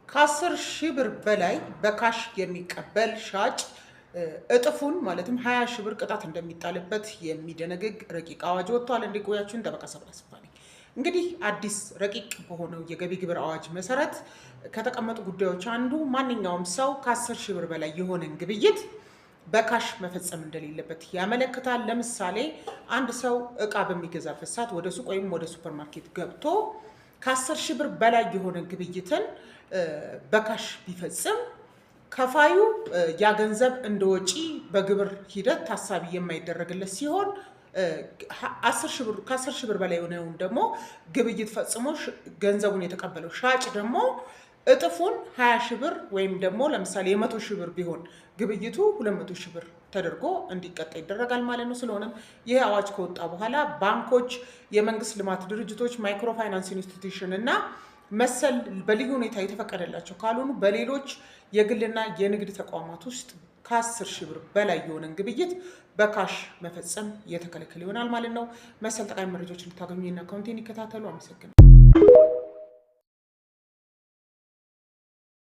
ከ10 ሺህ ብር በላይ በ cash የሚቀበል ሻጭ እጥፉን ማለትም 20 ሺህ ብር ቅጣት እንደሚጣልበት የሚደነግግ ረቂቅ አዋጅ ወጥቷል። እንዲቆያችሁን ጠበቃ ሰብለ አሰፋ ነኝ። እንግዲህ አዲስ ረቂቅ በሆነው የገቢ ግብር አዋጅ መሰረት ከተቀመጡ ጉዳዮች አንዱ ማንኛውም ሰው ከ10 ሺህ ብር በላይ የሆነን ግብይት በ cash መፈጸም እንደሌለበት ያመለክታል። ለምሳሌ አንድ ሰው እቃ በሚገዛበት ሰዓት ወደ ሱቅ ወይም ወደ ሱፐር ማርኬት ገብቶ ከ10 ሺህ ብር በላይ የሆነ ግብይትን በ cash ቢፈጽም ከፋዩ ያ ገንዘብ እንደ ወጪ በግብር ሂደት ታሳቢ የማይደረግለት ሲሆን፣ ከ10 ሺህ ብር በላይ የሆነውን ደግሞ ግብይት ፈጽሞ ገንዘቡን የተቀበለው ሻጭ ደግሞ እጥፉን 20 ሺህ ብር ወይም ደግሞ ለምሳሌ የ100 ሺህ ብር ቢሆን ግብይቱ 200 ሺህ ብር ተደርጎ እንዲቀጣ ይደረጋል ማለት ነው። ስለሆነም ይህ አዋጅ ከወጣ በኋላ ባንኮች፣ የመንግስት ልማት ድርጅቶች፣ microfinance institution እና መሰል በልዩ ሁኔታ የተፈቀደላቸው ካልሆኑ በሌሎች የግልና የንግድ ተቋማት ውስጥ ከ10 ሺህ ብር በላይ የሆነን ግብይት በ cash መፈጸም የተከለከለ ይሆናል ማለት ነው። መሰል ጠቃሚ መረጃዎች እንድታገኙ ይህን account ኤን ይከታተሉ። አመሰግናለሁ።